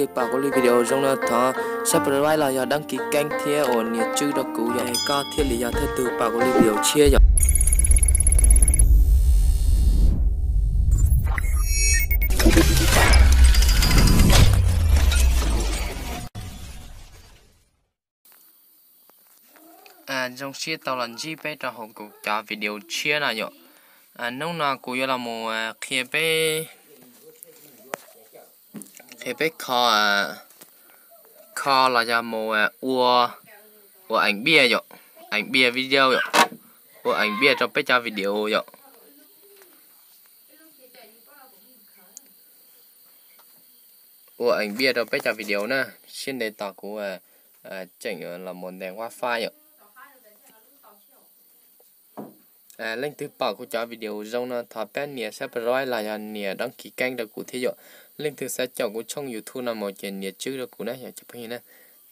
Twg pom kuv li video zoo no thov subscribe los yog đăng ký kênh thiab ua nias tswb rau kuv yog es koj thiaj li yog thawj tug pom kuv li video tshiab yom. Zoo siab tau los ntsib peb rau hauv kuv cov video tshiab no yom. Hnub no kuv yuav los mus qhia peb, qhia peb kho, kho los yog mus ua, ua ảnh bìa yom, ảnh bìa video yom, ua ảnh bìa rau peb cov video yom. Ua ảnh bìa rau peb cov video na, siab ntev tos kuv tseem los mus ntes wifi yom. Leej twg pom kuv cov video zoo no thov pab nias subscribe los yog nias đăng ký kênh rau kuv thiab yom. Leej twg xav caum kuv tshooj YouTube no mus ces nias tswb rau kuv na yom cov phooj ywg na.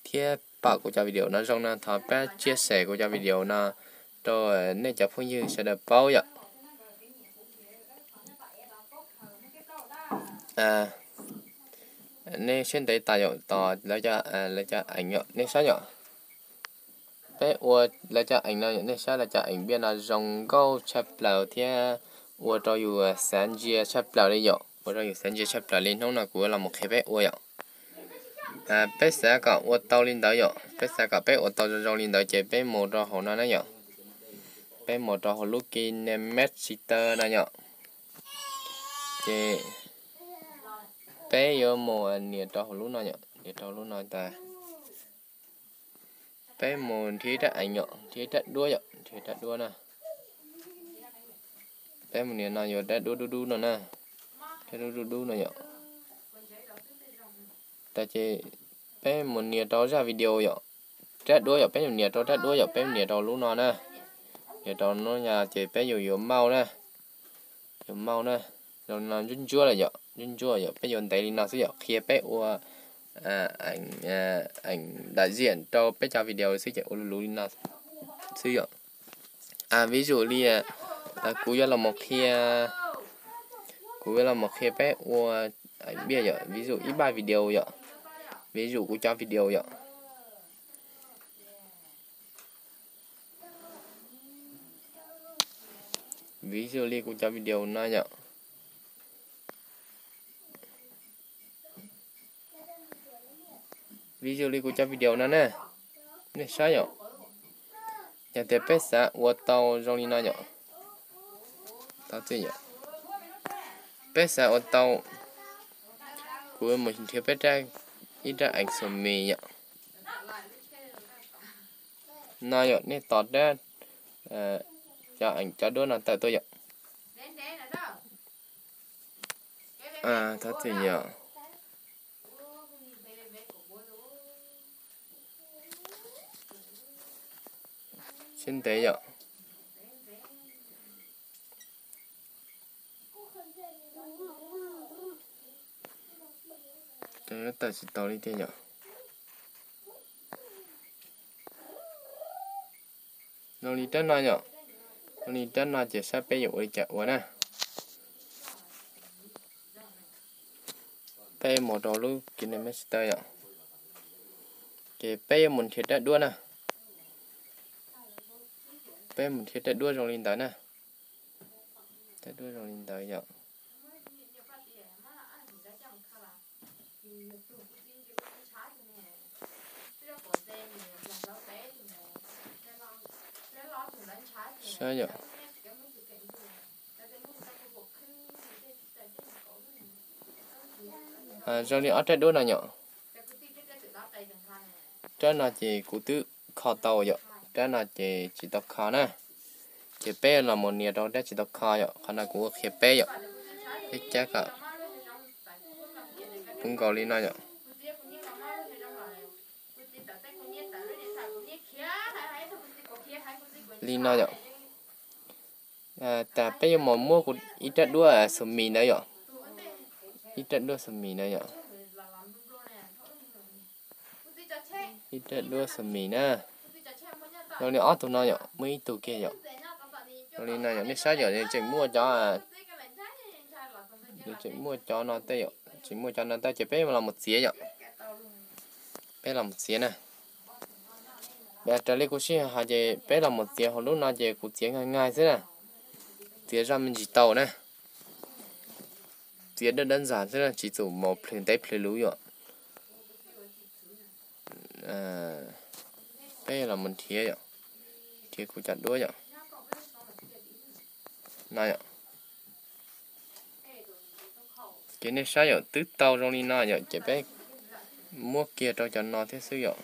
Thiab pom kuv cov video no zoo no thov pab chia sẻ kuv cov video no rau nej cov phooj ywg sawv daws paub yom. Nej siab ntev tos yom, tos lawv cov, lawv cov ảnh yom, nej saib yom. Peb ua lawv cov ảnh no yom, nej saib lawv cov ảnh bìa no zoo nkauj tshaj plaws thiab ua rau yus xav ntsia tshaj plaws li yom, ua rau yus xav ntsia tshaj plaws li. Hnub no kuv los mus qhia peb ua yom. Peb xav kom ua tau li ntawd yom, peb xav kom peb ua tau zoo zoo li ntawd ces peb mus rau hauv no na yom. Peb mus rau hauv lub KineMaster no yom. Ces peb yuav mus nias rau hauv lub no yom, nias rau lub no tas. Peb mus nrhiav ib rab ảnh yom, nrhiav ib rab duab yom, nrhiav rab duab na. Peb mus nias no yuav rab duab dub dub no na, rab duab dub dub no yom. Tas ces peb mus nias rau zaj video yom, rab duab yom, peb mus nias rau rab duab yom, peb mus nias rau lub no na. Nias rau lub no ces peb yuav, yuav mauj na, yuav mauj na. Zoo li no ntsuab ntsuab lawm yom, ntsuab ntsuab yom, peb yuav ntev li no xwb yom, qhia peb ua ảnh đại diện rau peb cov video xwb ces ua luv luv li no xwb yom. Vis dụ li kuv yuav los mus qhia, kuv yuav los mus qhia peb ua ảnh bìa yom, ví dụ ib bài video yom, ví dụ kuv cov video yom. Ví dụ li kuv cov video no yom. Ví dụ li kuv cov video no na, nej saib yom. Yog tias peb xav ua tau zoo li no yom, peb xav ua tau, kuv mus nrhiav peb rab, ib rab ảnh xùa mì yom. No yom, nej tos rab, cov ảnh cov duab no tawm tuaj yom. Thov txim yom. Siab ntev yom. Tawm tsis tau li tiag yom. Zoo li rab no yom, zoo li rab no ces saib peb yuav ua li cas ua na. Peb mus rau lub KineMaster yom, ces peb yuav mus nrhiav rab duab na. Peb mus nrhiav rab duab zoo li ntawd na. Rab duab zoo li ntawd yom. Saib yom. Zoo li ob rab duab no yom. Rab no ces kuv twb kho tau yom, rab no ces tsis tau kho na. Ces peb los mus nias rau rab tsis tau kho yom, qhov no kuv ua qhia peb yom. Peb cab kom puv nkaus li no yom. Li no yom. Tas peb yuav mus muab kuv ib rab duab xùa mì ntawd yom. Ib rab duab xùa mì ntawd yom. Ib rab duab xùa mì na. Zoo li ob tug no yom, muaj ib tug kiag yom. Zoo li no yom, nej saib yom, nws tseem muaj cov, nws tseem muaj cov no tej yom, tseem muaj cov no tej ces peb los mus txiav yom. Peb los mus txiav na. Raws li kuv sib hais ces peb los mus txiav hauv lub no ces kuv txiav nkaig nkaig xwb na. Txiav zaj me ntsis tau na. Txiav dawb dawb ntxag xwb na, tsis txum mus plhws ntev plhws luv yom. Peb los mus nrhiav yom, nrhiav kuv cov duab yom. No yom. Ces nej saib yom, twb tau zoo li no yom, ces peb muab kiag rau cov no thiab xwb yom.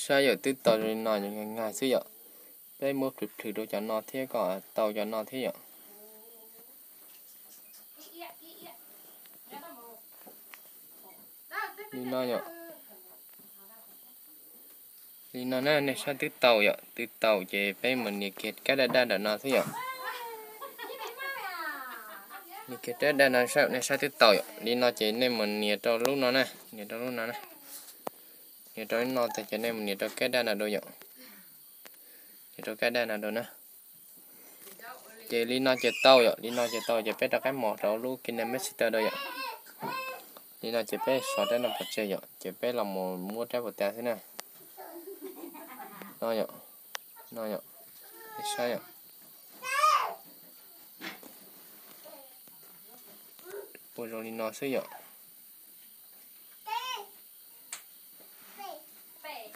Saib yom, twb tau zoo li no, nkaig nkaig xwb yom. Peb muab plhws plhws rau cov no thiab kom tau cov no thiab yom. Li no yom. Li no na, nej saib twb tau yom, twb tau ces peb mus nias kiag kab daj daj ntawm no xwb yom. Nias kiag kab daj no, nej saib twb tau yom. Li no ces nej mus nias rau lub no na, nias rau lub no na. Nias rau lub no tag ces nej mus nias rau kab daj no dua yom. Nias rau kab daj no dua na. Ces li no ces tau yom, li no ces tau ces peb rov qab mus rau lub KineMaster dua yom. Li no ces peb so rab no pov tseg yom, ces peb los mus muab rab puas tas xwb na. No yom, no yom, nej saib yom. Ua zoo li no xwb yom.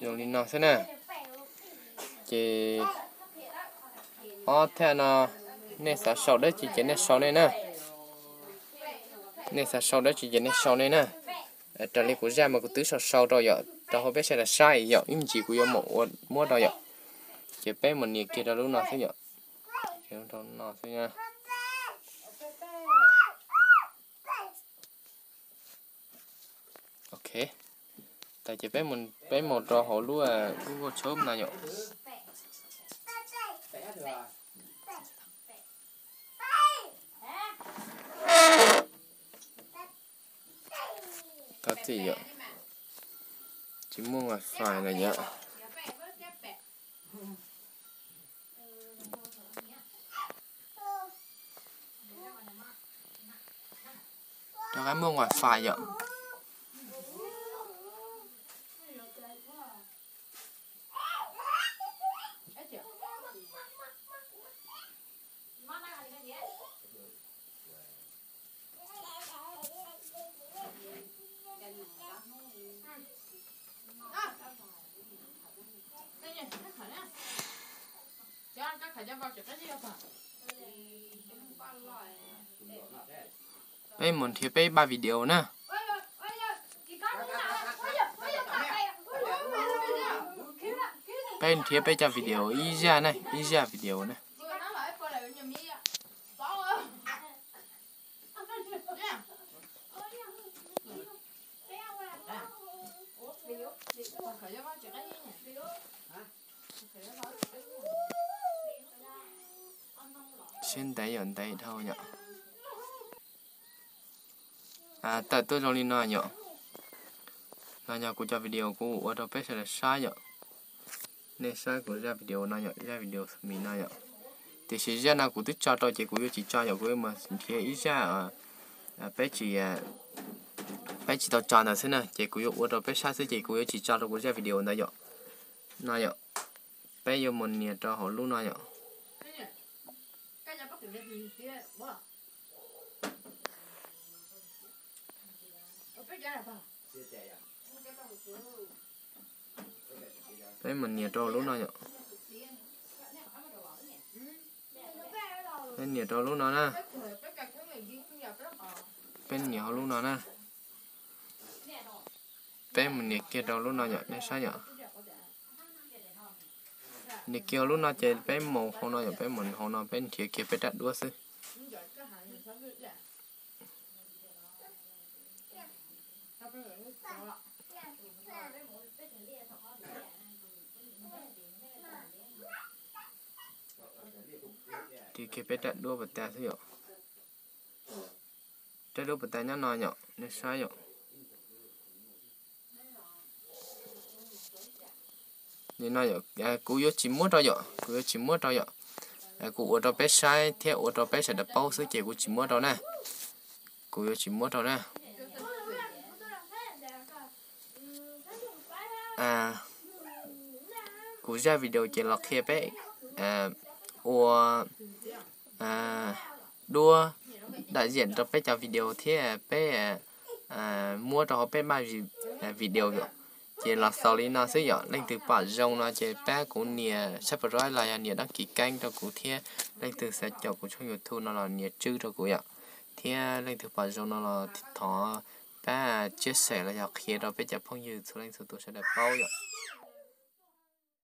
Zoo li no xwb na. Ces ob thaj no nej xav sau dab tsi ces nej sau nej na. Nej xav sau dab tsi ces nej sau nej na. Raws li kuv zaj mas kuv twb sau sau rau yom, rau hauv peb sawv daws saib yom, ib me ntsis kuv yuav mus ua muab rau yom. Ces peb mus nias kiag rau lub no xwb yom. Rau no xwb na. Ok, tas ces peb mus rau hauv lub Google Chrome no yom. Thov txim yom, tsis muaj wifi na yom. Rov qab muaj wifi yom. Peb mus nrhiav peb pab video na. Peb nrhiav peb cov video ib zaj na, ib zaj video na. Siab ntev yom, ntev dhau yom. Tawm tuaj zoo li no yom. No yog kuv cov video kuv ua rau peb sawv daws saib yom. Nej saib kuv zaj video no yom, zaj video me no yom. Tiam sis zaj no kuv twb tso rau ces kuv yuav tsis tso yom, kuv yuav mus nrhiav ib zaj peb tsis, peb tsis tau tso ntawd xwb na, ces kuv yuav ua rau peb saib xwb ces kuv yuav tsis tso rau kuv zaj video ntawd yom. No yom, peb yuav mus nias rau hauv lub no yom. Peb mus nias rau lub no yom. Peb nias rau lub no na. Peb nias hauv lub no na. Peb mus nias kiag rau lub no yom, nej saib yom. Nias kiag hauv lub no ces peb mus hauv no yom, peb mus hauv no peb nrhiav kiag peb rab duab xwb. Nrhiav kiag peb rab duab puas tas xwb yom. Rab duab puas tas nyob no yom, nej saib yom. Kuv yuav tsis muab rau yom, kuv yuav tsis muab rau yom. Kuv ua rau peb saib thiab ua rau peb sawv daws paub xwb ces kuv tsis muab rau na. Kuv yuav tsis muab rau na. Kuv zaj video ces los qhia peb ua duab daj ziam rau peb cov video thiab peb muab rau hauv peb maj video yom. Ces los xaus li no xwb yom. Leej twg pom zoo no ces pab kuv nias subscribe los yog nias đăng ký kênh rau kuv thiab. Leej twg xav caum kuv tshooj YouTube no los nias tswb rau kuv yom. Thiab leej twg pom zoo no los thov pab chia sẻ los yog qhia rau peb cov phooj ywg txhua leej txhua tus sawv daws paub yom.